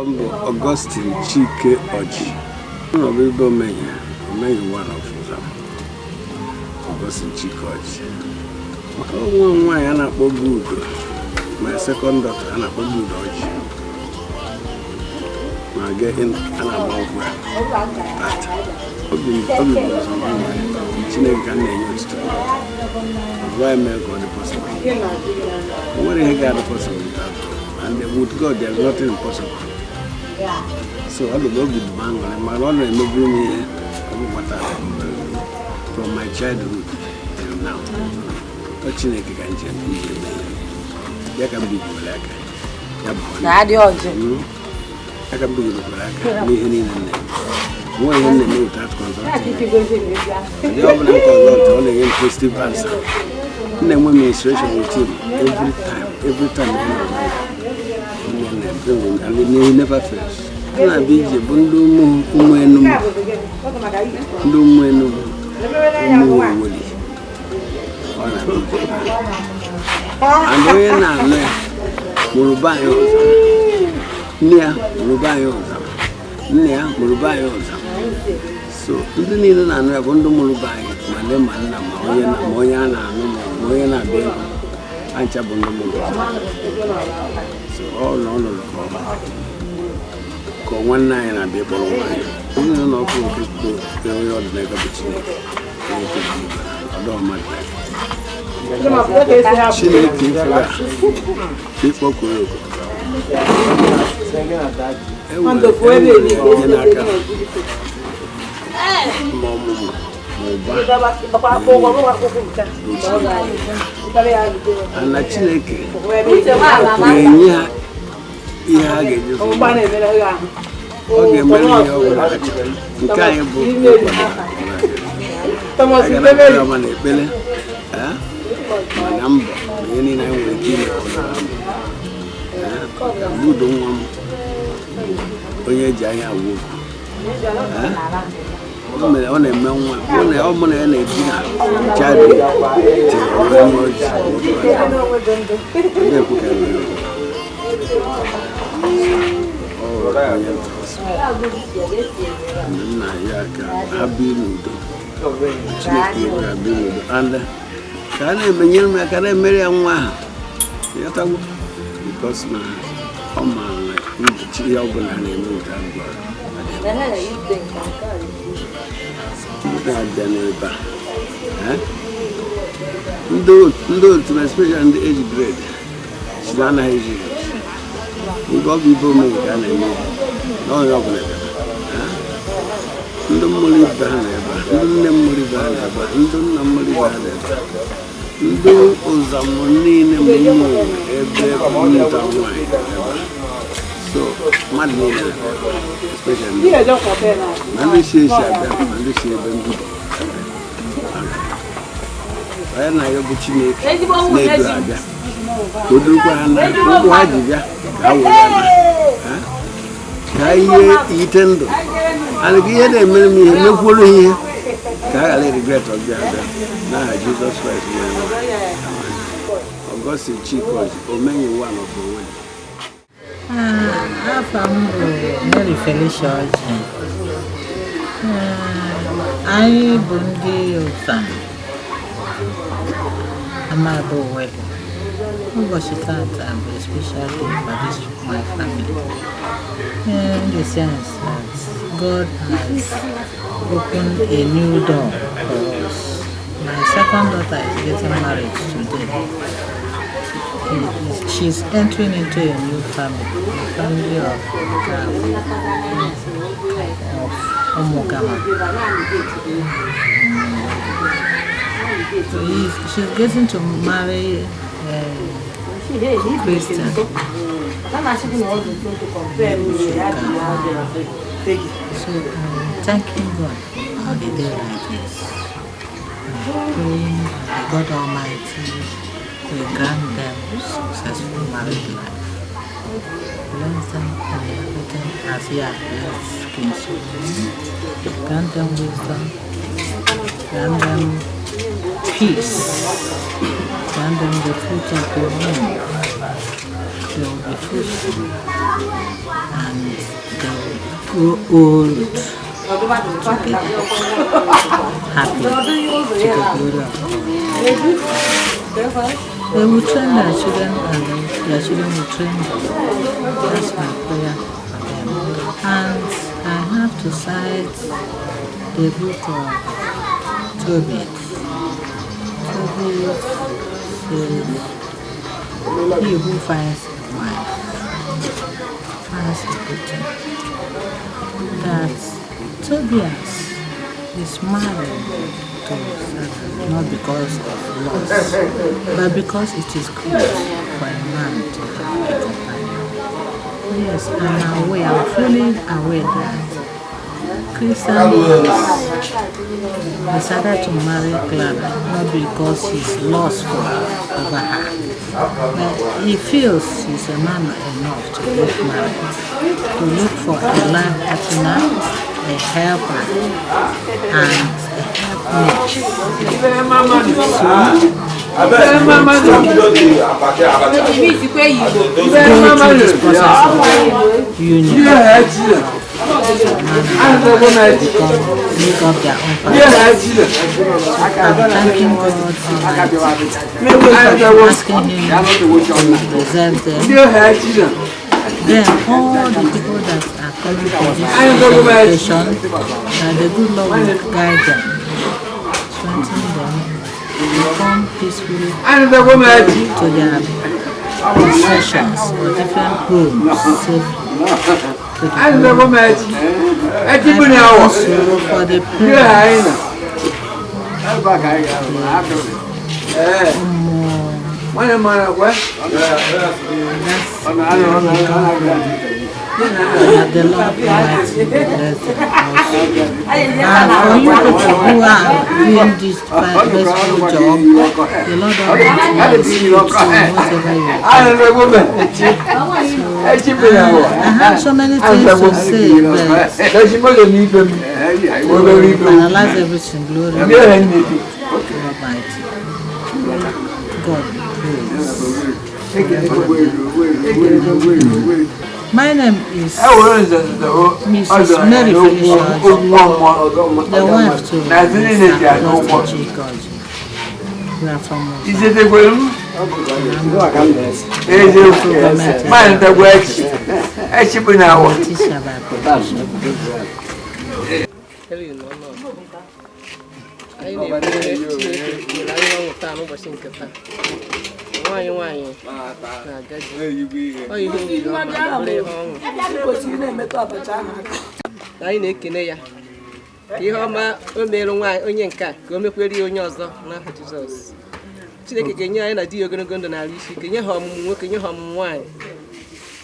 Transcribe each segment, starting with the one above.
M bụ Augustine Chike Ọjị. Nọ bụ ibe Omenyi, Omenyi one of Ụzam. Augustine Chike Ọjị. Nwa m nwaanyị a na-akpọ Good, my second daughter a na-akpọ Good Ọjị. Ma ga a na-agba nkwụ ya. Tata. Obi bụ ụzọ m aṅụrị. Chineke ka m na-enye otuto. Ọ ya mee ka ọ dị possible. O nwere ihe ga-adị possible without God. And with God, there is nothing impossible. So ọ dị m obi dị m aṅụrị, mana ọ na-emeburu m ihe ọ bụ nwata from my childhood till now. Ọ Chineke ka njem iji eme ihe. Ya ka m bibiwere aka. Ya bụkwa Na-adị ọjị. Ya ka m bibiwere aka n'ihe niile m na-eme. O nwere ihe m na-eme without consulting. Ndị ọ bụla m consult, ọ na-enye m positive answer. M na-enwe ministration with him every time, every time ị nọ na and he never fails. Ndị na-abịa ije bụ ndị ụmụ Enugu, ndị ụmụ Enugu, ụmụ Owoli. Ọ na-abịa ije. And onye na-anụ ya mụrụ be anyị ụzọ. Nne ya mụrụ be anyị ụzọ. Nne ya mụrụ be anyị ụzọ. So ndị niile na-anụ ya bụ ndị mụrụ be anyị, ma nne ma nna, ma onye a na-anụ, ma onye na-abịa ịhụ. Ha ncha bụ ndị mụrụ ụzọ. So ọ nọ ọnọdụ ka ọ nwanne anyị na-abịa ịkpọrọ nwaanyị. Ezinụlọ ọkụ nke bụ onye ọdịnaka bụ Chineke. Onye nke bụ igwe ọdọ mmadụ n'aka. Chineke ifere a ịkpọkwu ya oku. Enwere ihe n'aka ma ọmụmụ ma ụba bụ Chineke. Ana Chineke ga-enye ha ihe ha ga-eji zụ ụmụ. Ọ ga-emere ihe ọ bụla ha chọrọ. Nke anyị bụ ịkwado ha. Anyị ga na-ekpere ọma na ekpere, ma na mbọ na ihe niile anyị nwere ike ime ka ọ dọrọ mbọ. Good nwa m bụ onye eji anya agwa okwu. O mere ọ na-eme nwa mụ na ọ mụ na ya na-ebi na childhood till o wee mụọ ji na-ekwu ka emere ọzọ. Ọ onye ntụkwasị ndị nna ya ka ha biri n'udo. Chineke mere ha biri n'udo and ka a na-emenyere m aka na-emere ya nwa ahụ, ịghọtagwo, because na ọ maara na ndụ ihe ọbụla a na-eme without God adịghị. Ndị na-abịa n'ebe a, eh? Ndị otu na especially ndị age grade si na anaghị eji ha eji. Ibe ọ bụ ibe omenye ka a na-eme ya na onye ọbụla bịara, eh? Ndị mmụrụ ibe ha na ebe a, ndị nne mmụrụ ibe ha na ebe a, ndị nna mmụrụ ibe ha na ebe a, ndị ụzamụ niile ma ụmụ ebe mmụta nwaanyị nọ ebe a. So mmadụ niile na ebe a, especially ndị ma ndị si esi abịa, ma ndị si ebe mbido abịa. Onye na-ayọ bụ Chineke na-edu abịa ka o durukwa ha na ụkwụ ha ji bịa, ka ha were ya na ha, ka ihe ite ndụ and ka ihe na-emere m ihe mekwuoro ha ihe ka ha ghara regret ọbịa abịa n'aha Jizọs Kraịst bụ onye nwe anyị. Amen. Augustine Chike Ọjị, Omenyi one of Owerri. Afa m bụ Mary Felicia Ọjị. Anyị bụ ndị Ụzam Amaba Owelle. Ụbọchị tata bụ a special day for this my family, in the sense that God has opened a new door for us. My second daughter is getting married today. She's entering into a new family, the family of of Umugama. So she's getting to marry Christian. So thanking God for a day like this. I'm praying that God Almighty will grant them successful married life. Bless them in everything as He has blessed King Solomon. Grant them wisdom. Grant them peace. Grant them the fruit of the womb. They will be fruitful and they will grow old together, happy to the glory of God. They will train their children and their children will train them. That's my prayer for them. And I have to cite the book of Tobit. Tobit says, "He who finds a wife finds a good thing." That Tobias is married to Sarah not because of lust, but because it is good for a man to have a companion. Yes, I'm aware, I'm fully aware that Christian has decided to marry Clara not because he's lustful over her, but he feels he's a man enough to get married, to look for a life partner, a helper, and a helpmate. So, go through this process of union. Man and woman become, make up their own families. I'm thanking God Almighty, asking Him to preserve them. Then all the people that are coming for this celebration, that the good Lord will guide them, strengthen them, to come peacefully to their possessions or different homes safely. To the glory of God. I pray also for the parents, that's that the Lord Almighty will bless them also. And for you people who are doing this blessful job, the Lord Almighty will see you through whatever you are doing. So, I have so many things to say, but to finalize everything, glory to Almighty. God praise. My name is Mrs. Mary Felicia, the wife to Mr. Augustine Chikoji. We are from Government teacher by profession. Anyị na-ekpere Chineke nyere anyị ọṅụ taa n'ụbọchị nke taa. Nwaanyị nwaanyị na-aga di. Ọ ihe obi ọma, bụrụ ihe ọṅụ. Na anyị na-ekene ya ka ihe ọma o mere nwaanyị onye nke a, ka o mekwere ya onye ọzọ n'aha Jizọs. Chineke ga-enye anyị na di ya ogologo ndụ na arụ isi ike, nye ha ọmụmụ nwoke, nye ha ọmụmụ nwaanyị,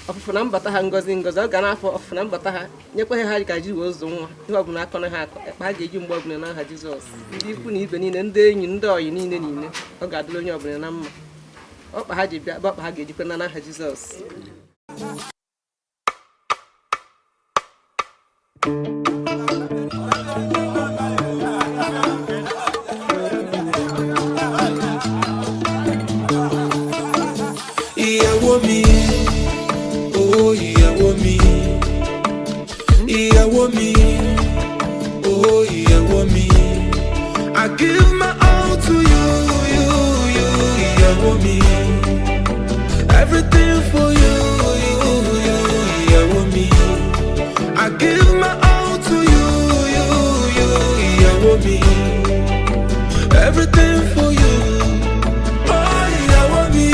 ọfụfụ na mbata ha, ngozi ngozi ọ ga n'afọ ọfụfụ na mbata ha, nyekwa ha ha ga-ji wee ụzọ nwa ihe ọbụla akọ na ha akọ ekpa ha ga-eji mgbe ọbụla n'aha Jizọs. Ndị ikwu na ibe niile, ndị enyi, ndị ọyị niile niile, ọ ga-adịrị onye ọbụla na mma. Ọkpa ha ji bịa ebe ọkpa ha ga-ejikwa na n'aha Jizọs. Ìyàwó mi, oh ìyàwó mi, ìyàwó mi, oh ìyàwó mi. I give my all to you, you, you, ìyàwó mi. Everything for you, you, you, ìyàwó mi. I give my all to you, you, you, ìyàwó mi. Everything for you. Oh, ìyàwó mi.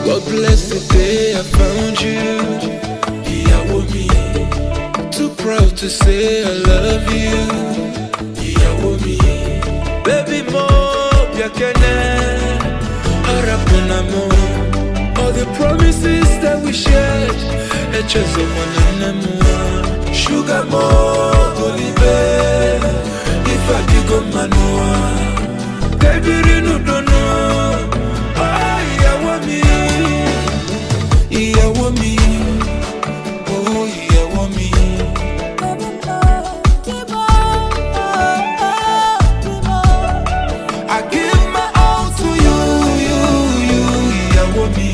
God bless the day I found you. Ìyàwó mi. Too proud to say I love you. Ìyàwó mi. Baby mo, bịakene. Arapụna mo. All the promises that we shared. Echezọkwana nne m nwa. Sugar mo, golibe. Ife adịgo mma n'ụwa. Ka ebiri n'udo n'ụwa. Oh, ìyàwó mi. Ìyàwó mi. Oh, ìyàwó mi. I give my all to you, you, you, ìyàwó mi.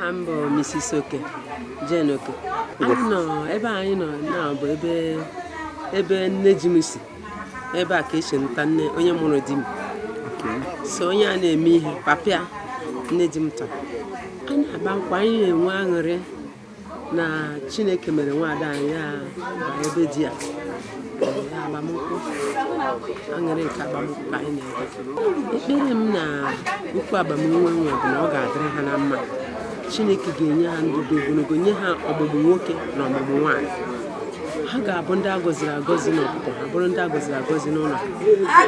Aha m bụ Mrs. Oke, Jane Oke. Anyị nọ ebe anyị nọ na bụ ebe nne ji m si. Ebe a ka esi nta nne onye mụrụ di m. So onye a na-eme ihe papịa nne di m tọrọ. A na-agba nkwa, anyị na-enwe aṅụrị na Chineke mere nwaada anyị ya ebe di ya. Agbamnkwụ, aṅụrị nke agbamnkwụ ka anyị na-ebe. Ekpere m na okwu agbamnwe nwe bụ na ọ ga-adịrị ha na mma. Chineke ga-enye ha ndụ dị ogologo, nye ha ọmụmụ nwoke na ọmụmụ nwaanyị. Ha ga-abụ ndị a gọziri agọzi n'ọpụpụ ha, bụrụ ndị a gọziri agọzi n'ụlọ ha.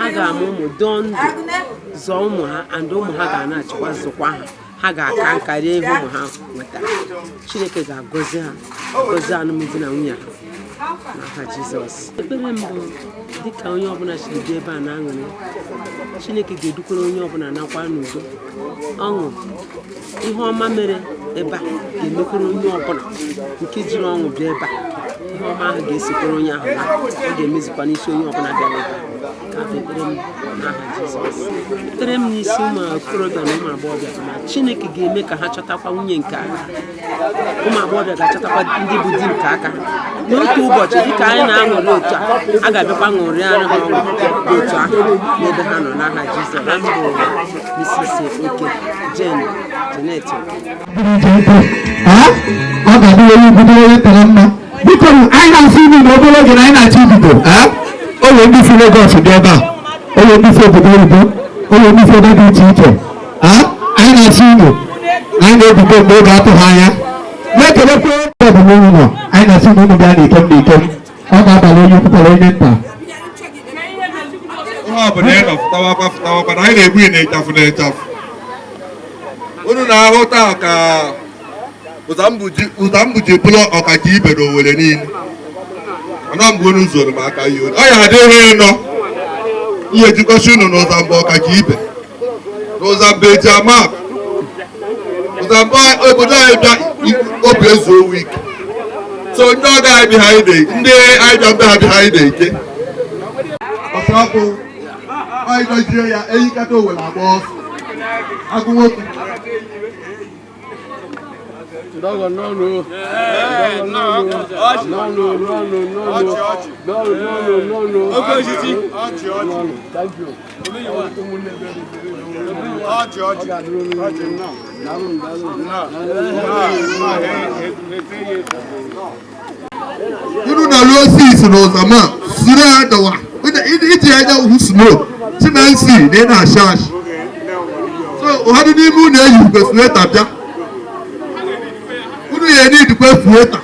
Ha ga-amụ ụmụ dọọ ndụ, zụọ ụmụ ha, and ụmụ ha ga na-achịkwa zụkwa ha. Ha ga-aka nka rie ihe ụmụ ha nwetara. Chineke ga-agọzi ha, gọzie alụmdi na nwunye ha n'aha Jizọs. Ekpere m bụ dịka onye ọbụla siri dị ebe a na-aṅụrị, Chineke ga-edukwara onye ọbụla nakwa n'udo, ọṅụ, ihe ọma mere ebe a ga-emekwara onye ọbụla nke jiri ọṅụ bịa ebe a. Ihe ọma ahụ ga-esikwara onye ahụ na ọ ga-emezikwa n'isi onye ọbụla bịara ebe a. Ka bụ ekpere m n'aha Jizọs. Ekpere m n'isi ụmụ okorobịa na ụmụ agbọghọbịa bụ na Chineke ga-eme ka ha chọtakwa nwunye nke aka. Ụmụ agbọghọbịa ga-achọtakwa ndị bụ di nke aka ha. N'otu ụbọchị dịka anyị na-aṅụrị otu a, a ga-abịakwa ṅụrịara ha ọṅụ dị otu ahụ n'ebe ha nọ n'aha Jizọs. Aha m bụ Mrs. Oke, Jane Janet Oke. Ọ ga-abụ onye bido onye tara mma. Biko anyị na-asị unu na obere oge na anyị na-achọ ibido. O nwere ndị si Lagos dị ebe a, o nwere ndị si obodo oyibo, o nwere ndị si ebe dị iche iche. Anyị na-asị unu na anyị na-ebido mgbe oge atụghị anya. Na-ekelekwa ọbụla unu nọ, anyị na-asị unu bịa n'ikem n'ikem. Ọ ga-abalị onye pụtara onye nta. Ihe ọ bụla ị nọ fụtawakwa fụtawakwa na anyị na-egbu ị na-ịchafụ na ịchafụ. Unu na-ahụ taa ka ụzambu ji bụrụ ọkacha ibe n'Owere niile. Mana mgbe unu zoro m aka ihe ọ ya adịghị ịnọ ihe jikọsi unu na ụzamba ọkacha ibe na ụzamba eji ama ụzamba obodo anyị bịa obi ezuo wiki. So ndị ọga anyị bịa anyị na ndị anyị bịa mbe ha bịa anyị na-eke. Ọsọ anyị dọjie ya eyikata Owere agba ọsọ agụ nwoke. Nọọnụ nọọnụ nọọnụ nọọnụ nọọnụ nọọnụ nọọnụ. Oke osisi. Nọọnụ. Thank you. Ụmụnne be Ọchị ọ ọchị. ga-adịrị unu mma. Daalụ daalụ. Unu na-alụ osisi na ụzama suru ya dọwa iji anya hụ snow si na nsi na ị na-achị achị. So ụfọdụ n'ime unu eyi ukwe sweta bịa. Unu ya enidikwe sweta.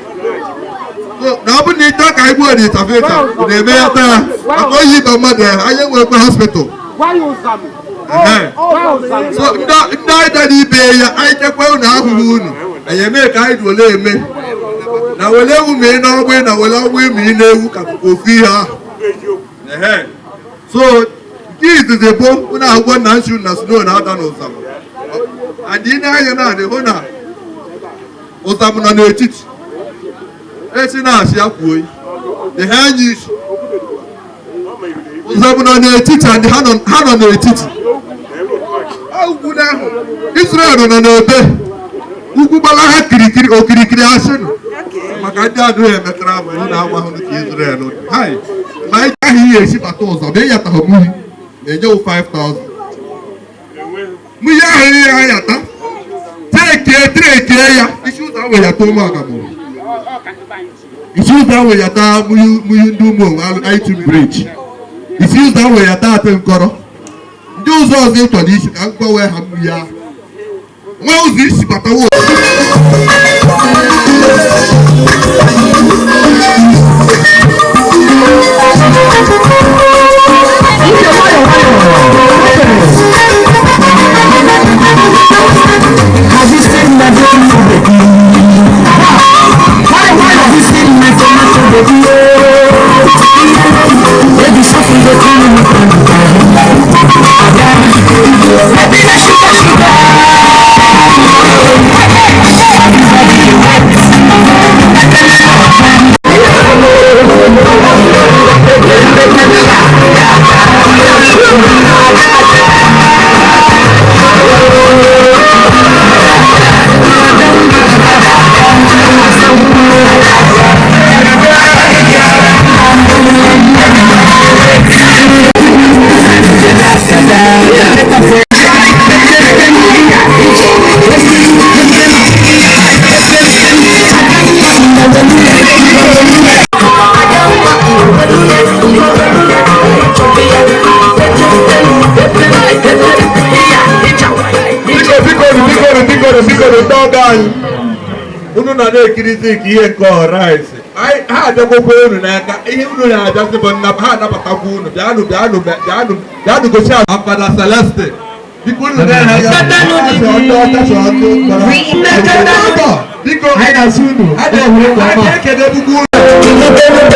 So na ọ bụrụ na ịchọ ka anyị gbuo na ịchafụ ịchafụ na-eme ya taa maka oyi ịba mmadụ ya anyị enwekwe hospital. So ndị anyị dara ibe ya anyị chekwa unu ahụhụ unu anyị eme ka anyị wele eme na wele ewu ma ị n'ọgbụ na wele ọgbụ ma ị na-ewu ka ofu ihe ahụ. So nke izizi bụ unu ahụgwọ na nsi na snow na-ada n'ụzam. And ị na-anya na-adị hụ na ụzam nọ n'etiti. Esi na-asị ya kwuo the ha anya isi. Ụzam nọ n'etiti and ha nọ n'etiti. Ugwu ahụ Israel nọ n'ebe ugwu gbara ha kirikiri okirikiri asịnụ maka ndị adịghị emetara abụ na agwa hụ ka Israel dị. Hai, ma ị gaghị ihe esi bata ụzọ ma ịyata mmiri na-enye wụ 5000. Mmiri ahụ ihe ayata trekie ya isi ụzọ ahụ yata ụmụ agamụrụ isi ụzọ ahụ yata mmiri ndị ụmụ onwe itu bridge isi ụzọ ahụ yata atị nkọrọ ndị ụzọ ọzọ ị chọrọ isi ka m gbanwee ha mmiri ahụ nwa ụzọ isi batawo. Have you seen my baby? Have you seen my tomato baby? Baby, something they call me. Baby, na sugar sugar. Biko ndị ọgọ anyị unu nọ na-ekirizi ka ihe nke ọraisi ha abịakwakwa unu n'aka ihe unu na-abịazi bụ nna ha anabatakwa unu. Bịanụ, bịanụ, bịanụ, bịanụ, gosi Fada Celestine, biko unu na-anya biko. Anyị na-asị unu anyị ekedebukwa unu.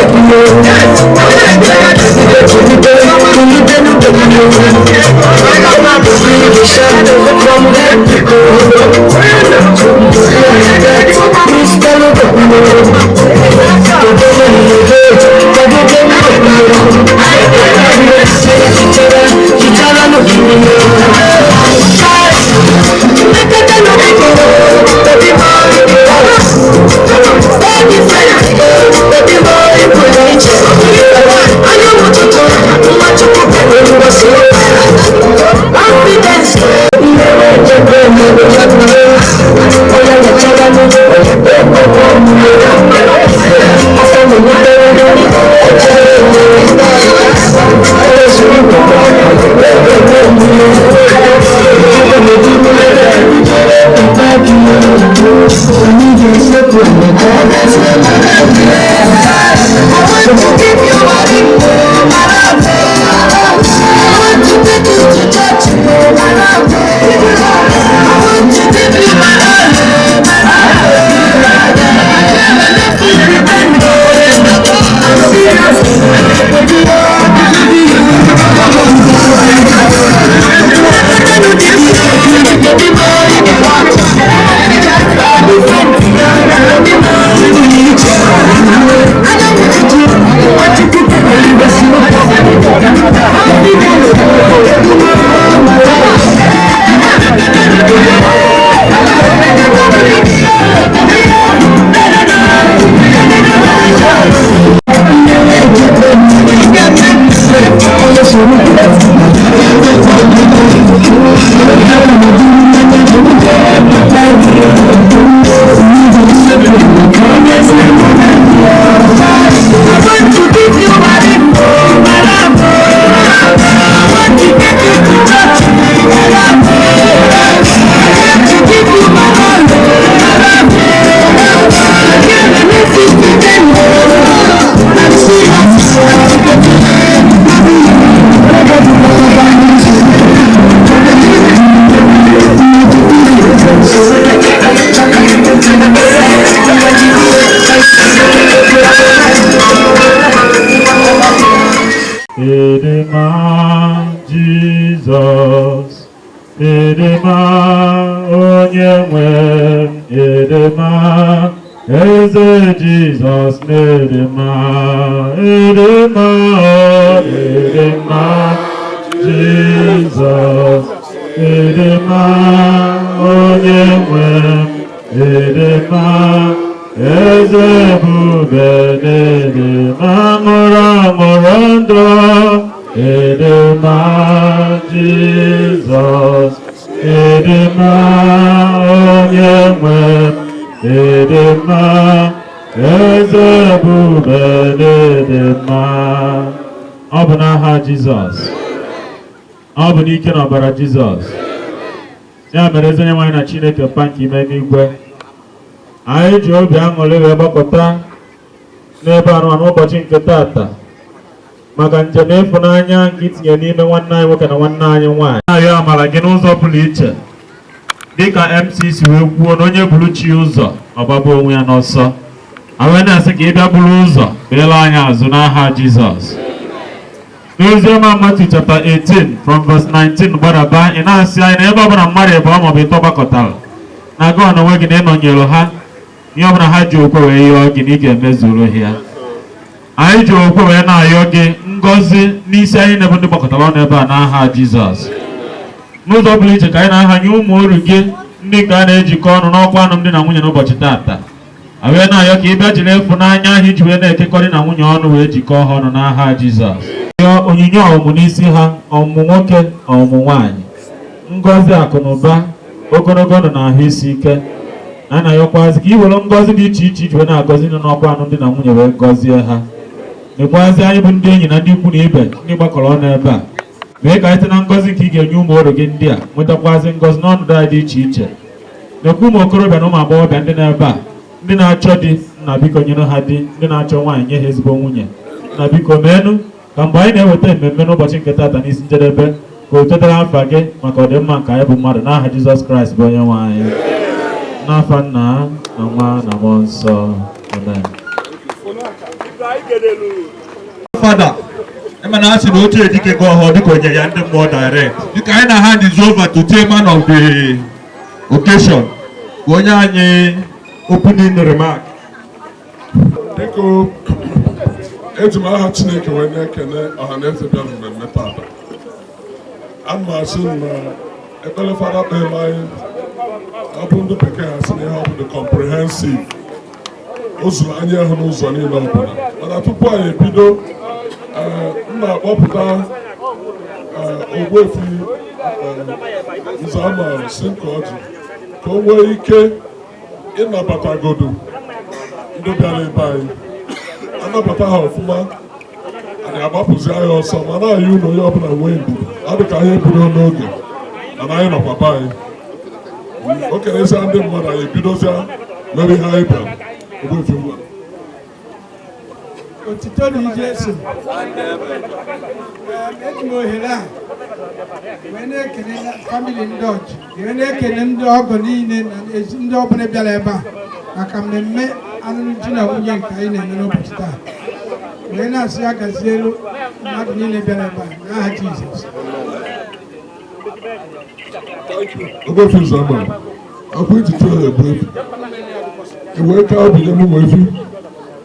Ịdịmma Jizọs, ịdịmma onye nwe m, ịdịmma eze Jizọs, n'ịdịmma, ịdịmma, ịdịmma Jizọs, ịdịmma onye nwe m, ịdịmma eze ebube, n'ịdịmma mụrụ amụrụ ndụ, ịdịmma Jizọs, ịdịmma onye nwe m, ịdịmma eze ebube, n'ịdịmma. Ọ bụ n'aha Jizọs, ọ bụ n'ike na ọbara Jizọs. Ya mere, ezi onye nwe anyị na Chineke mpa nke ime n'igwe, anyị ji obi aṅụrị wee gbakọta n'ebe anụ n'ụbọchị nke tata maka njem ịfụnanya nke itinye n'ime nwanne anyị nwoke na nwanne anyị nwaanyị. Na-arịọ amara gị n'ụzọ pụrụ iche, dịka MCC wee kwuo na onye buru chi ụzọ ọgbagbu onwe ya n'ọsọ. Anyị na-asị ka ị bịa buru ụzọ meela anyị azụ n'aha Jizọs. N'oziọma Matthew chapter 18 from verse 19 gbadaba, ị na-asị anyị na ebe ọbụla mmadụ ịbụọ maọbụ ịtọ gbakọtara na gị onwe gị na ịnọnyere ha, ihe ọbụla ha ji okwe wee yọọ gị na ị ga-emezuru ha ya. Anyị ji okwe wee na-ayọ gị ngọzi n'isi anyị na-ebu ndị gbakọtara ọnụ ebe a n'aha Jizọs. N'ụzọ pụrụ iche ka anyị na-ahanye ụmụ oru gị ndị nke a na-ejikọ ọnụ n'ọkwa alụmdi na nwunye n'ụbọchị tata, wee na-ayọ ka ị bịa jiri ịfụnanya ahụ iji wee na-ekekọrị na nwunye ọnụ wee jikọọ ha ọnụ n'aha Jizọs. Yọọ onyinye ọmụmụ n'isi ha, ọmụmụ nwoke, ọmụmụ nwaanyị, ngọzi akụ na ụba, ogologo ndụ na ahụ isi ike. A na-ayọkwazị ka ị were ngọzi dị iche iche iji wee na-agọzi ndị n'ọkwa alụmdi na nwunye wee gọzie ha. Mekwazị anyị bụ ndị enyi na ndị ikwu na ibe ndị gbakọrọ ọnụ ebe a, mee ka anyị site na ngọzi nke ị ga-enye ụmụ oru gị ndị a nwetakwazị ngọzi n'ọnọdụ anyị dị iche iche. Nekwa ụmụ okorobịa na ụmụ agbọghọbịa ndị na-ebe a, ndị na-achọ di, nna, biko nyere ha di, ndị na-achọ nwaanyị, nye ha ezigbo nwunye. Nna, biko meenụ ka mgbe anyị na-eweta mmemme n'ụbọchị nke taata n'isi njedebe, ka o chetara afa gị maka ọdịmma nke anyị bụ mmadụ, n'aha Jizọs Kraịst bụ onye nwe anyị. N'afa Nna na Nwa na Mmụọ Nsọ, amen. Fada, ịma na asị na ochie dike gị ọhụụ dịka onye ya ndị mmụọ direct, dịka anyị na hand is over to chairman of the occasion, ka onye anyị opening remark. Biko, eji m aha Chineke wee na-ekene ọha na eze bịara mmemme tata. Ana m asị na ekpere fada kpere anyị, ọ bụ ndị bekee ha sị na ihe ọ bụ the comprehensive, o zuru anyị ahụ n'ụzọ niile ọbụla. Mana tupu anyị ebido, m na-akpọpụta Ogbuefi Nze si nke ọjị ka o nwee ike ịnabatagodo ndị bịara ebe anyị, anabata ha ọfụma, anyị agbapụzi anyị ọsọ. Mana anyị unu onye ọbụla nwee ndidi. Ọ dị ka anyị ebido n'oge, mana anyị nọkwa be anyị. O kenesia ndị mmadụ, anyị ebidozia mere ihe anyị bịara. Ogbuefi, ngwa. Otito dị Jesu. Eji m ohere a wee na-ekene family ndị ọchị, wee na-ekene ndị ọgọ niile na ezi ndị ọbụla bịara ebe a maka mmemme alụmdi na nwunye nke anyị na-eme n'ụbọchị taa, wee na-asị ya gazielu mmadụ niile bịara ebe a n'aha Jizọs. Ogbuefi Nzama, akwa iji tụọ ya ebu efi, i wee ka obi nye m nwe efi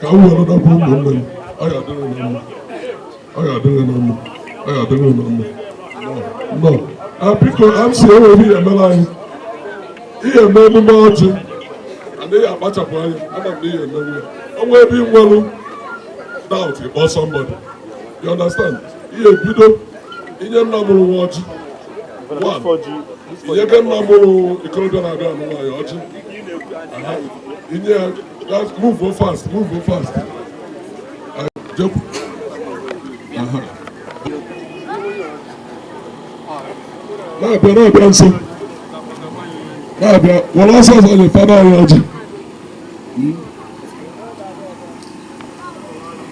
ka m were dọkwa ụmụnne m. Ọ ya adịrị na mma, ọ ya adịrị na mma, ọ ya adịrị na mma. Nnọọ. Biko, amsi enweghị ihe emere anyị, ihe eme emume ọjị, adịghị akpachapụ anya. Ama m na ihe emenwe ọnwa ebe ị nwere doubt, ịkpọ somebody, you understand? Ihe ebido inye nna mụrụ nwa ọjị. One, inyeke nna mụrụ ikorobịa na-abịa anụ nwaanyị ọjị. Aha. Inye ya, move fast, move fast. Jepụ. Aha. Na-abịa, na-abịa nso, na-abịa, were ọsọ ọsọ nye fada anyị ọjị.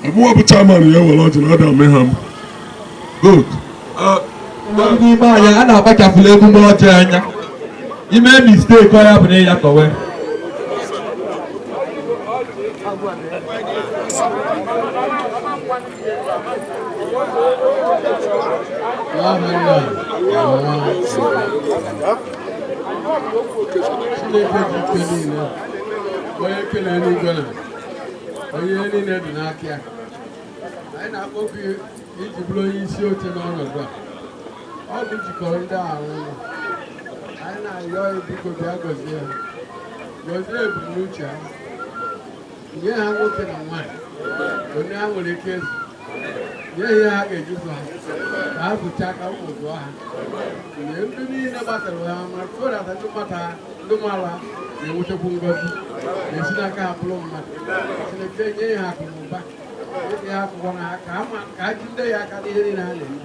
Abụọ bụ chairman ya were ọjị na-abịa mee ha m. Good. N'ime anyị a na-akpachapụla emume ọjị anya. Ime mistake, ọ ya bụ na ya kọwe. N'aha Nna na Nwa. Chineke ji ike niile, onye kere eluigwe na onye ihe niile dị n'aka ya, anyị na-akpọku gị iji bụrụ onye isi oche n'ọnọdụ a. Ọ bụ jikọrọ ndị ahụ ọnụ. Anyị na-arịọ ya, biko bịa gọzie ha, gọzie ebumnuche ha, nye ha nwoke na nwaanyị onye ha nwere ike ịzụ, nye ihe ha ga-eji zụ ha, ka ha zụchaa ka ụmụ zụọ ha, nye ndị niile gbasara ha, ma so that ndị mmadụ ha, ndị mmadụ ha ga-enwetakwu ngọzi na-esi n'aka ha bụrụ mmadụ. Chineke, nye ha akụ na ụba, nye ha akwụkwọ na ha ka ha ka ha jide ya aka n'ihe niile ha na-eme.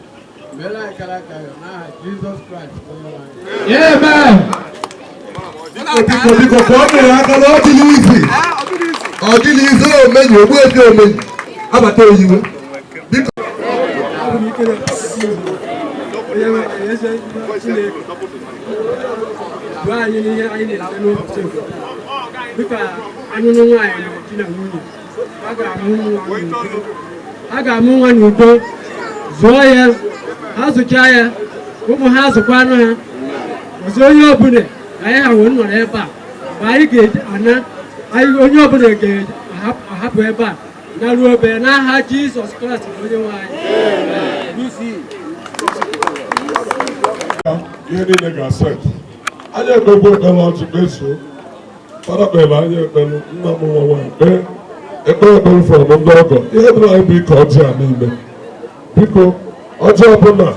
Meere anyị kara aka ya n'aha Jizọs Kraịst onye nwe anyị. Amen. Biko, biko, ka ọ mere aka na ọ dịghị izi, ọ dịghị izi. Omenyi Ogbuefi Omenyi abata oyiwe, biko. Abụ m ikele onye nwe eze Chineke duo anyị n'ihe anyị na-eme n'ụbọchị nke taa. Dịka anyụnụ nwaanyị na di na nwunye, a ga-amụ nwa n'udo, a ga-amụ nwa n'udo, zụọ ya, ha zụchaa ya, ụmụ ha zụkwanụ ha ọzọ. Onye ọbụla anyị ha wee nọrọ ebe a, mgbe anyị ga-ana anyị, onye ọbụla ga-ahapụ ebe a naruo ebe, n'aha Jizọs Kraịst bụ onye nwe anyị. Ihe niile ga-aset. Anyị ekpegbu ekpere ọjị, kpezuo. Fada kpere anyị ekpere, nna m nwa nwaanyị kpee ekpere, ekpere from ndị ọgọ. Ihe dịrị anyị bụ ike ọjị a niile. Biko, ọjị ọbụla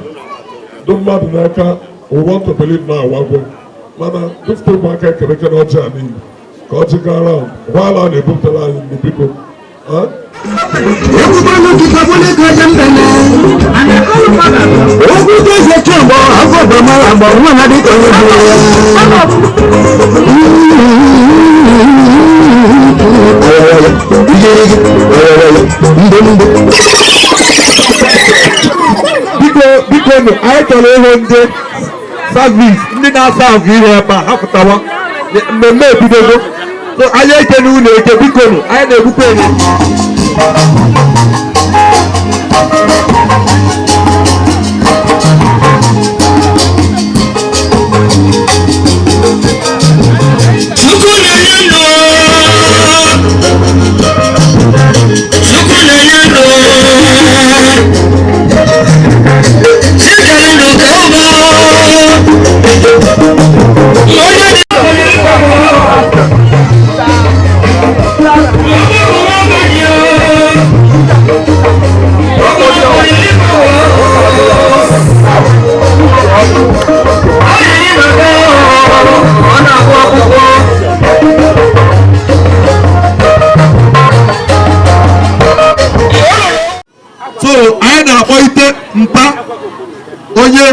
dị mmadụ n'aka, we want to believe na awagwo, mana dufte ụmụaka ekerekere ọjị a niile ka ọjị gaa round. While a na-ebupụtara anyị nri, biko. Okwu tó ṣe tí ọ̀gbọ́n afọ̀gbọ́n máa àgbọ̀ wọn náà dé tọ́jú bí Biko, biko nụ, anyị chọrọ ịhụ ndị service, ndị na-asa ahụ ihe ebe a, ha pụtawa. Mmemme ebidogo. So anyị eche n'ụlọ eche, biko nụ, anyị na-egbukwa enyi. Chukwu na-enye ndụ. Chukwu na-enye ndụ. Chikere ndụ ka ụba. Onye dị. Ọ na-agụ akwụkwọ. So anyị na-akpọ ite mpa onye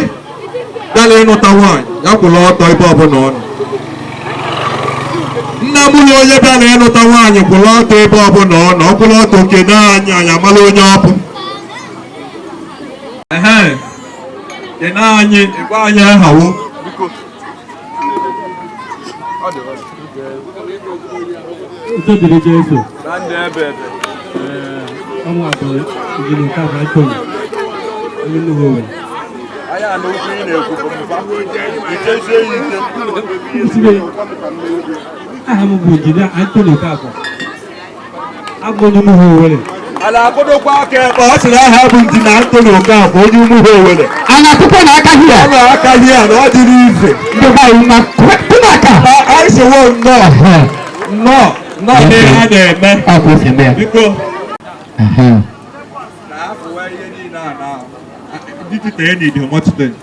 bịara ịnụta nwaanyị ya kwụrụ ọtọ ebe ọbụla ọ nọ. Nna m na onye bịara ịnụta nwaanyị kwụrụ ọtọ ebe ọbụla ọ nọ, ọ kwụrụ ọtọ kene anyị, anyị amala onye ọ bụ. Ehe, kene anyị, ịgwa anyị ahawo. Udo dịrị Jesu. Ọmụ abụọ ijiri nke abụọ Anthony, onye Nnukwu Owerri. Nsibe, aha m bụ Injinia Anthony Okafor. Abụ onye Nnukwu Owerri. A na-akụdokwa aka ebe ọ sịrị aha bụ Injinia Anthony Okafor, onye Nnukwu Owerri. A na-akụkọ na aka hia. Ọ na-aka hia na ọ dịrị ize. Ndị be anyị ma kụrụ aka. Anyị sịwo nnọọ nnọọ nnọọ n'ihe a na-eme. Ọ ka o si eme ya. Biko. Na-afụwa ihe niile a na digital enyi dị much thing.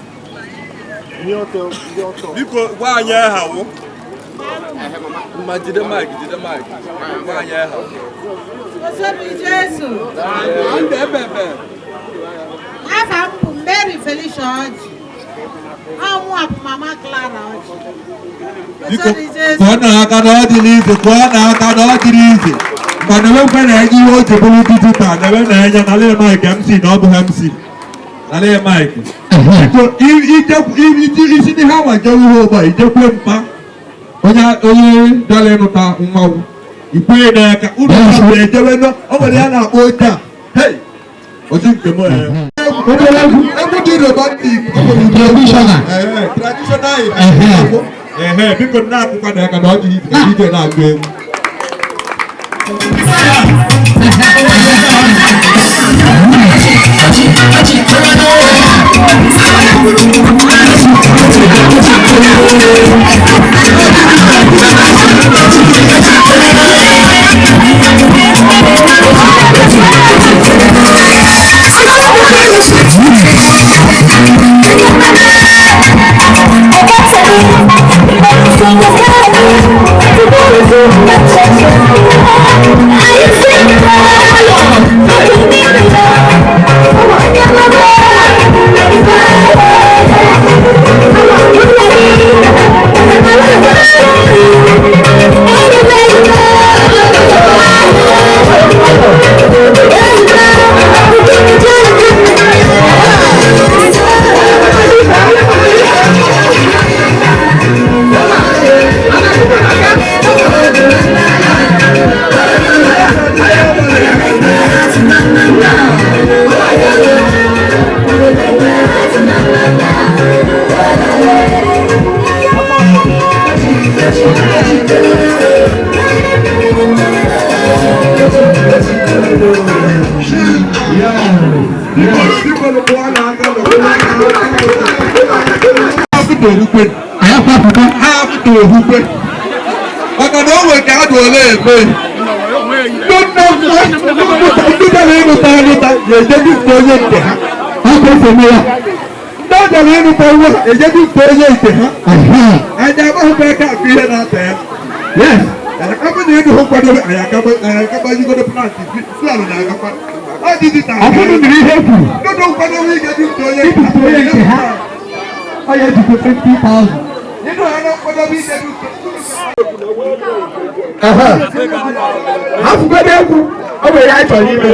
Biko gwa anyị aha wụ. Ma jide mic, jide mic. Gwa anyị aha. Osobi Jesu. Ndị ebebe. Afa m bụ Mary Felicia Ọjị. Ọ mụ bụ Mama Clara Ọjị. Biko Osobi Jesu. kụọ n'aka na ọ dịrị ize, kụọ n'aka na ọ dịrị ize. Ma na-enwekwa na-enye ihe o ji bụrụ digital, na-enwe na-enye na lee mic MC na ọ bụ MC. Na lee mic. Biko isi n'ihe anwa jewe ihe ụgbọ a, ijekwe mpa onye onye bịara ịnụta nwanwụ. Ikwenye n'aka unu ọbụla ejewe nọ, o nwere ya na-akpọ oche a. Hey! Otu nke m ee. Egwu dị romantic. Traditional. Ee, traditional. Ehe, biko na-akụkwa n'aka na ọ dị ize, ije na-agụ egwu. Maka na o nwere ka adụ ole eme. Ndị bịara ịnụta anụta ga-eje dupụta onye nke ha. Ọ ka o si eme ya. Ndị ọ bịara ịnụta nwa eje dupụta onye nke ha. Anyị amaghịkwa aka akụ ihe na-ata ya. Yes. Ọ bụ na ịdị hụ nkwadobe anyị akabazigodo plant plan na-agakwa. Ọ digital. Ọ bụrụ na ihe kwuru. Dodo nkwadobe ị ga-ebipụta onye Ibipụta onye nke ha. Ọ ya ejikwa 50,000. Ịdụ ha na nkwadobe ị ga-ebipụta. Afụgodo egwu ọ nwere ihe anyị chọrọ ime.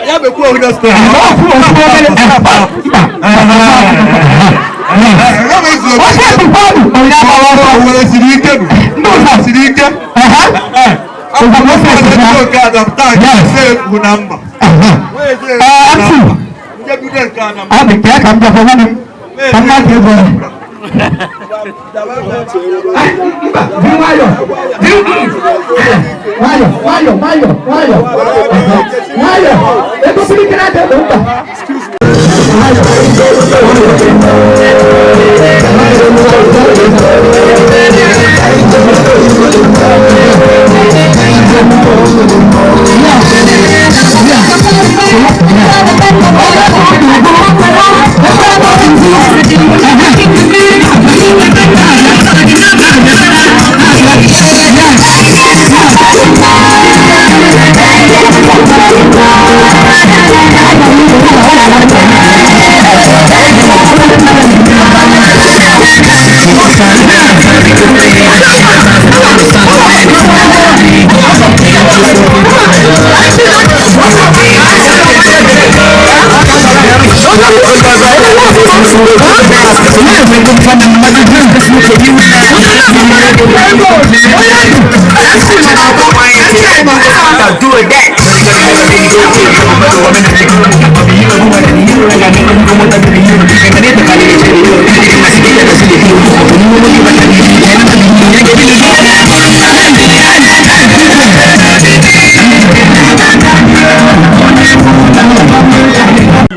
Ya bekwa onye sị. Siri ike. Ọ dị ka m bịakwa nwanne m ka m na-aka ego ya. Mba, dị nwayọ, dị nwayọ, nwayọ, nwayọ, nwayọ, nwayọ. Ego kirikiri adị egbe mba.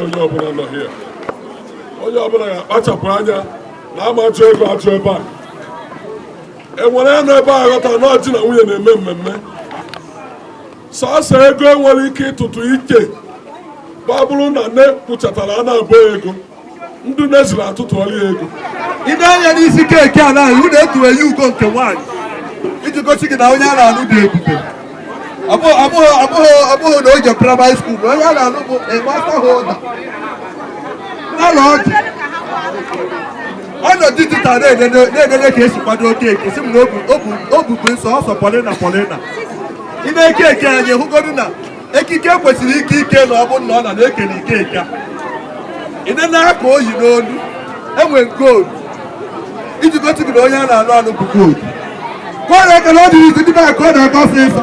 Onye ọbụla nọ here, onye ọbụla ga-akpachapụ anya na amachụ ego achụ ebe a. Enwere ya nọ ebe a ghọta na di na nwunye na-eme mmemme. Sọsọ ego enwere ike ịtụtụ ike ma bụrụ na nne kwụchatara a na-abụ ego, ndị nne ziri atụtụọla ya ego. Ị na-anya n'isi keeki a na iwu na-etuwe ya ugo nke nwaanyị iji gosi gị na onye a na-alụ dị ebube. Ọ bụghị na o je praịmarị skuul, na onye a na-alụ bụ a master holder. N'ụlọ ọjị ọ nọ digital na-edede ka esi kwado keeki, si m na o bubu nsọ ọsọ Paulina Paulina. Ị na-eke eke anyị hụgodu na ekike kwesịrị ike ike na ọ bụ na ọ na na-ekele ike a. Ị na-aka oyi n'olu enwe gold iji gosi gị na onye a na-alụ alụ bụ gold. Ka ọ na-ekele ọ dịrị izu ndị be ka ọ na-eke ọsịsọ.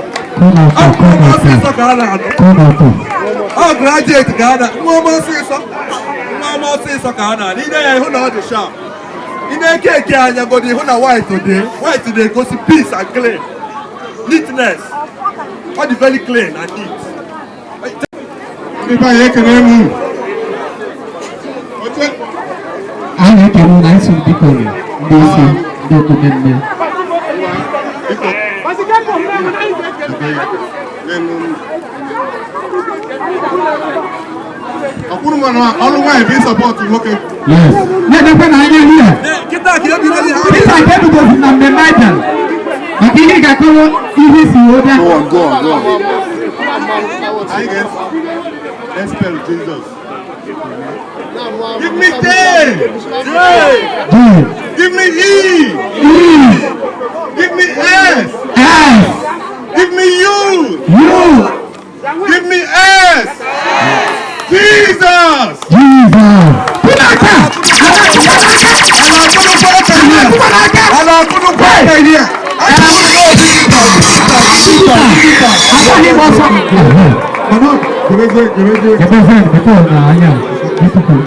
Ọsịsọ ka a na-alụ. Ọ graduate ka a na nwa ọma ọsịsọ. Nwa ọma ọsịsọ ka a na-alụ. Ị na ya ịhụ na ọ dị sharp. Ị na-eke eke anya godi ịhụ na white dị. White na-egosi peace and clean. Neatness. Ọ dị very clean and neat. Ndị be anyị ekele m unu. Anyị na-ekele na isi biko ndị isi ndị okomemme. Ọkwụrụ m na ọrụ nwaanyị bụ ịsọpọtụ nwoke. Yes. Na-edekwe na anya ihe. Kịta ka ebidoro ihe. Kịta ka ebidozi na mmemme anyị bịara. Maka ihe ị ga-akọwa ihe si wee bịa. Go on, go on, go on. Anyị ga-let's spell Jesus. Give me J. J. J. Give me E. E. Give me S. S. Give me U. U. Give me S. Jesus. Jesus. Pinaka. Thank you.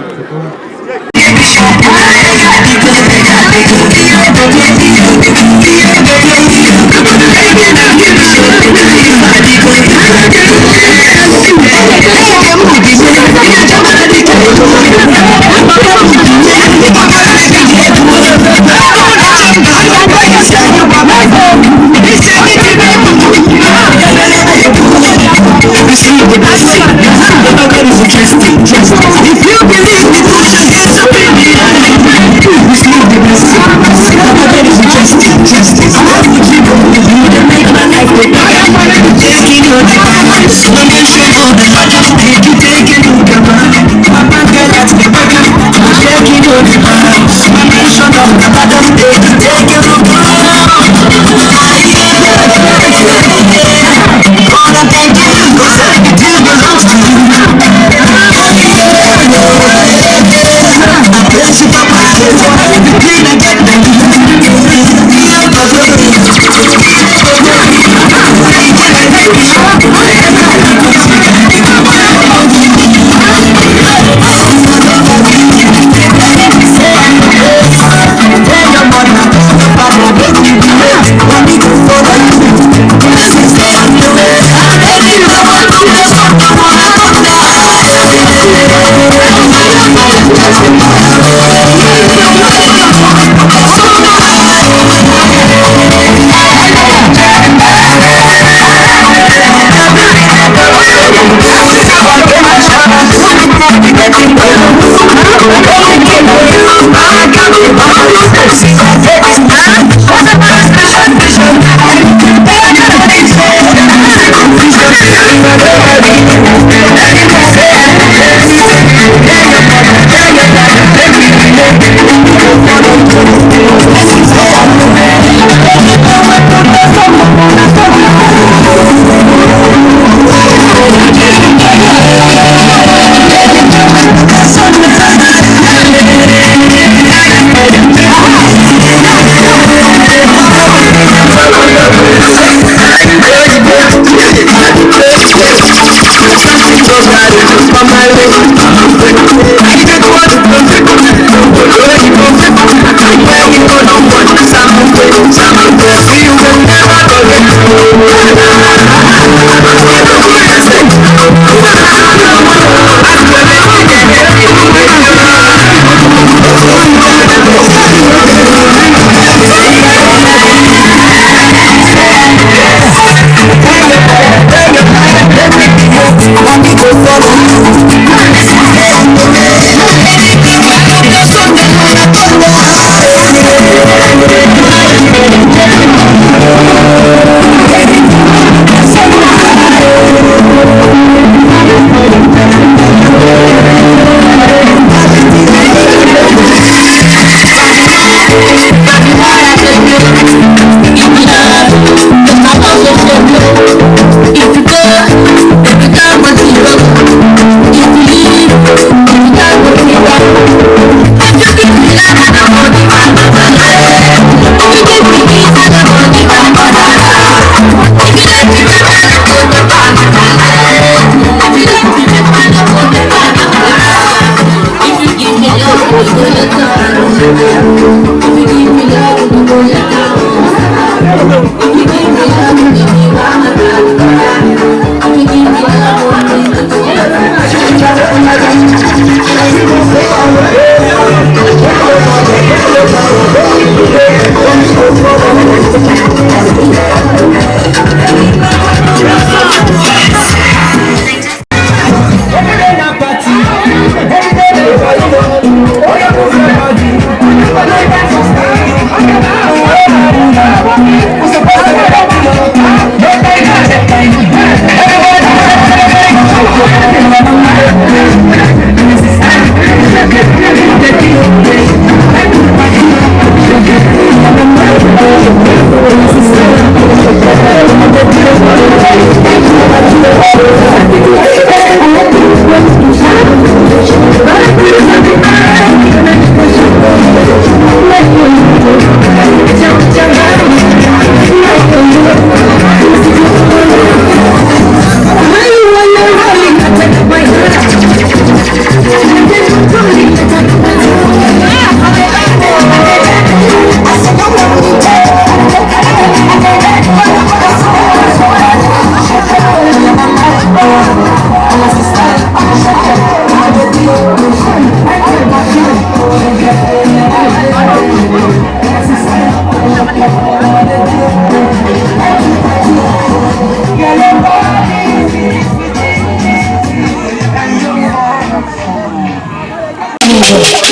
Yeah.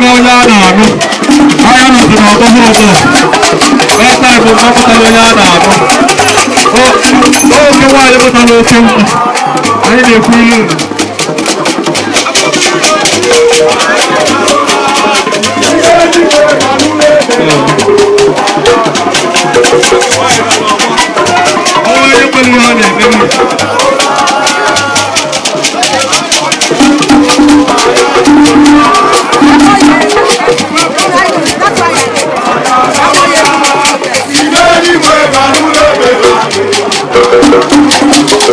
mkpọpụtala onye a na-anụ. Ahịa nọzi n'ọgbọ ha ọgbọ. Ebe bụ mkpọpụtala onye a na-anụ. Oke nwaanyị pụtara oke nkwụ. Anyị na-ekwu ilu. Ọnwa onye kwere ihe ọ na-eme.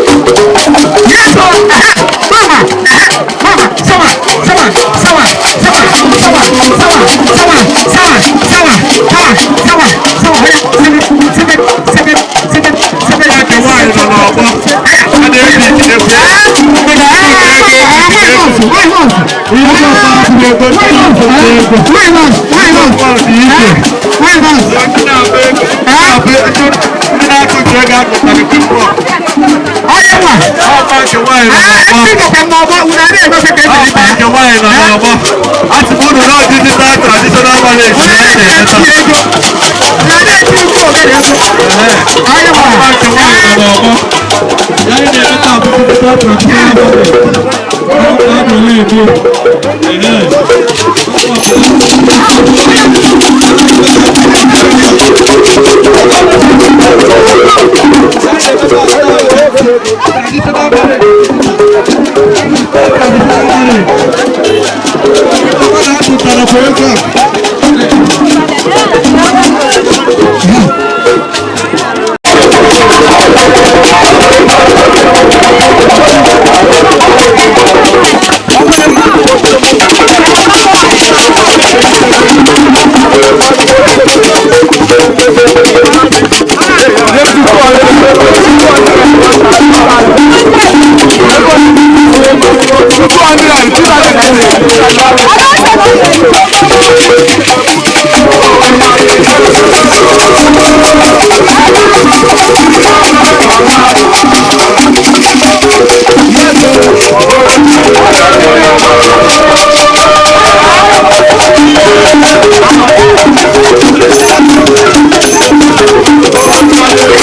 Yes, sir. Mama, mama, sawa, sawa, sawa, sawa, sawa, sawa, sawa, sawa, sawa, sawa, sawa, sawa. Seven, seven, seven, seven, seven. Nke nwaanyị nọ n'ọgbọ. A na-eji ejidekwu.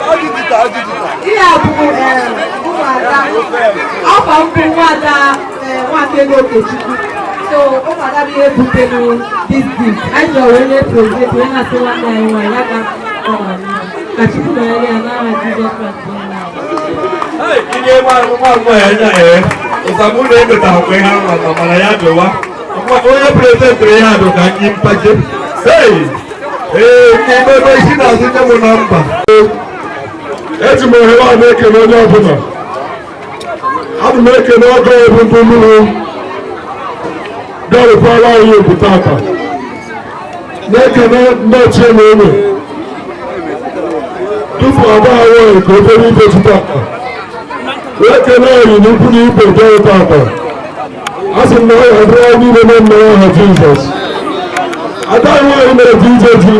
Ihe a bụ ụmụada ọkwa mbụ nwada Nwakaego Okechukwu. So ụmụada bụ ihe butere this gift. Anyị chọrọ wee na-eprezent wee na-asị nwanne anyị nwaanyị ya ka ọ mara mma, ka Chukwu nọnyere ya n'aha Jizọs Kraịst bụ onye anyị. Ihe nwa nwa ya nya ee ụsamụ na-egotakwa ihe ahụ na mana ya dịwa onye prezentịrị ihe a dị ka ndị mpaje. Ee ee, ndị ebe isi na-azụ nye m nọmba. Eji m ohere a na-ekele onye ọbụla. Abụ m ekele ọgọ ebu ndị mmiri bịarụkwara anyị okwu tata, na-ekele ndị ochie na enwe tupu agba anyị ka obere ibe ji tata, wee kelee anyị n'ukwu na ibe bịarụ tata. A sị m na ọ ya bụrụ anyị niile na nna aha Jizọs. Ada anyị nwaanyị mere dị ije ji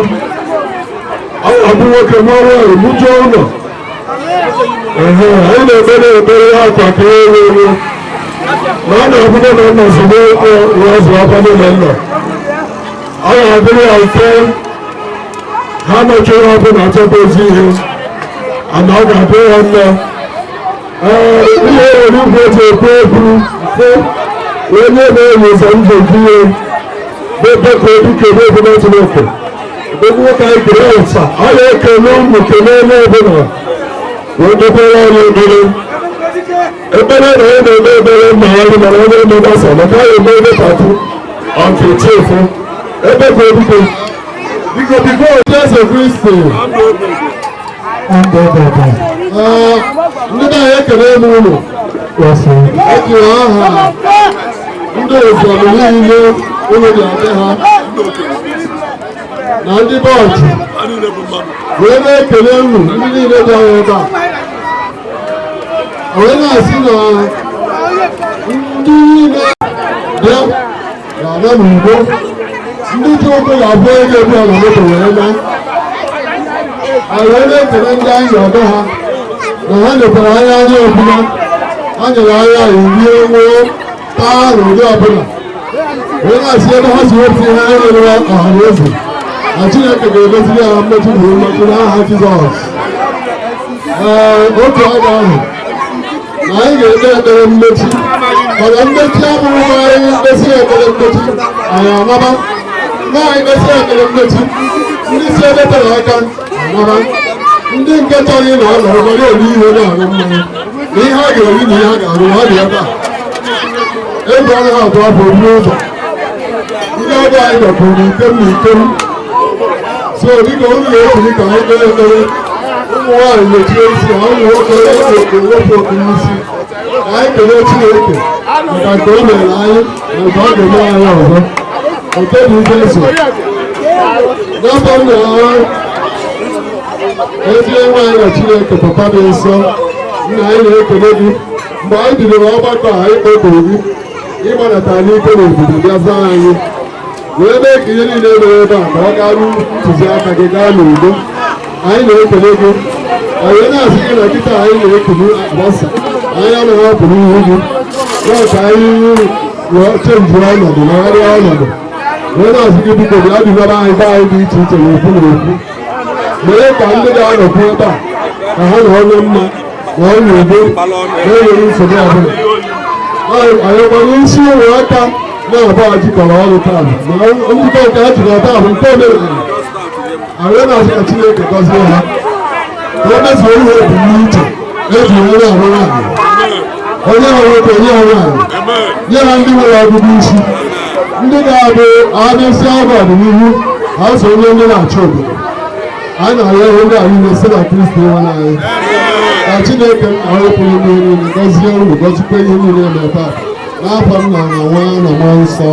ọ ga-abụ nwoke nwa nwaanyị mụjuo ụlọ. Ehe, anyị na-ekpere ekpere ya akwa ka e ewu ewu na ọ na-abụ nne na nna si n'ụkwụ wee zụọ akwa nne na nna. Ọ ga-adịrị ya mfe ha nọchiri ọbụla achọta ezi ihe ana ọ ga-adịrị ya mma. Ee, ihe nwere igwe eji ekwu okwu sị onye na-enye ụzọ ndụ nke ihe ebe ka obi kele ọbụla Chineke ebe nwoke anyị kere ụsa. Ọ na-ekele ụmụ, kelee onye ọbụla wee dekwara anyị ekpere ekpere na onye na-eme ekpere nna ya dị mana onye eme gbasa maka anyị eme ebe pati ọntị chefu ebe ka obi biko biko Jesu Kristi. Ee, ndị be anyị, ekele m unu. Eji aha ndị ụzọrụ niile unu ji adị ha na ndị bọọdụ wee na-ekele unu ndị niile bịara ebe a, wee na-asị na ndị niile bịa ga-ana n'ugbo, ndị ji ụkwụ ga-abụ ego ebu ala moto wee na anyị. Wee na-ekele ndị anyị ga-abịa ha na ha lekwara anya anya ọbụla ha nyere anya anyị rie, ṅụọ, taa n'ụdị ọbụla, wee na-asị ebe ha si wepụta ihe ha nyere ọha na eze na Chineke ga-emeziri ha mmetụ na mmetụ n'aha Jizọs. Ee, otu aka ahụ na anyị ga-ekpe ekpere mmechi, mana mmechi abụghị na anyị kpesị ekpere mmechi anyị anaba, na anyị kpesị ekpere mmechi ndị si ebe tere aka anaba, ndị nke chọrọ ịnọ ọnọrọ ma na-eri ihe, na-aṅụ mmanya na ihe a ga-eri na ihe a ga-aṅụ ha dị ebe a. Egwu anaghị atụ afọ oburu ụzọ. Ndị ọbịa anyị dọpụrụ n'ikem na ikem, so dịka unu ga-ebili ka anyị kpere ekpere. Ụmụ nwaanyị mechie isi ha, ụmụ nwoke wepụ wepụ okpu n'isi, ka anyị kelee Chineke maka nke o mere anyị na nke ọ ga-eme anyị ọzọ. Oke dị Jesu n'afọ nna ha. Ezi nwaanyị na Chineke Papa dị nsọ, nna, anyị na-ekele gị. Mgbe anyị bidoro ọgbakọ a, anyị kpọkuru gị ịgbadata n'ike n'obodo bịa zaa anyị, wee mee ka ihe niile mere ebe a ka ọ gaa ruo ntụziaka gị, gaa n'udo. Anyị na-ekele gị. Anyị na-asị gị na kịta anyị na-ekele agbasa, anyị anaghị apụ n'ihu gị ya ka anyị chenjiri ọnọdụ, megharịa ọnọdụ, wee na-asị gị, biko bịa dugara anyị be anyị dị iche iche n'okwu n'okwu. Mee ka ndị ga-anọkwu ebe a ka ha na onye mma na onye udo na-enweghị nsogbu ọbụla. Anyị gbara isi ụmụaka na-abụọ jikọrọ ọrụ taa, ma njikọ nke ha jikọrọ taa bụ nke omenala. Anyị na-asị ka Chineke gọzie ha, ka o mezuo ihe ebumnuche eji wee na-arụ nwaanyị, onye ha nwoke, onye ha nwaanyị, nye ha ndị nwere ọgụgụ isi, ndị ga-abụ abịasị ọgụ ọdịnihu ha so onye ndị na-achị obodo. Anyị na-arịọ ihe ndị a niile site na Kristi nwe anyị. Ka Chineke nna onye pụrụ ime ihe niile gọzie unu, gọzikwa ihe niile eme taa. N'afọ nna na nwa na mmụọ nsọ.